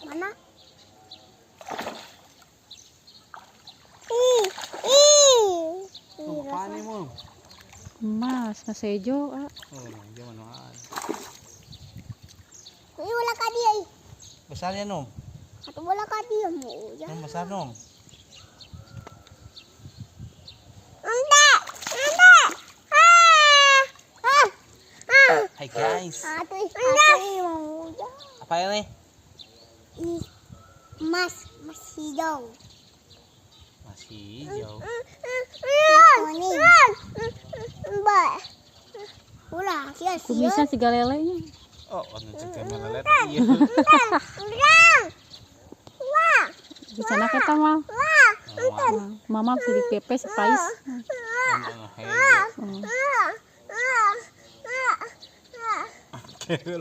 Mana? Ih, ih. Oh, paano mo? Mas, masejo ah. Oh, di man maan. Uy, wala ka di ay. Basal yan om. Ato wala ka di mo. Ya. Nung basal nom. Anda! Anda! Ah! Ah! Ah! Hi guys. Ato, ato mo. Ya. Apa yan eh? I mas mas hijau. Masih hijau. Kuning. Ba. Wala, siya siya. Kumisan si galelenya. Oh, ano cek melelet. Iya. Wah! Wah! Di sana kita mah. Wah! Wah, Mama si pepes pais. ano, Ah! Oh. Ah! Ah! Ah! Ah! hejo.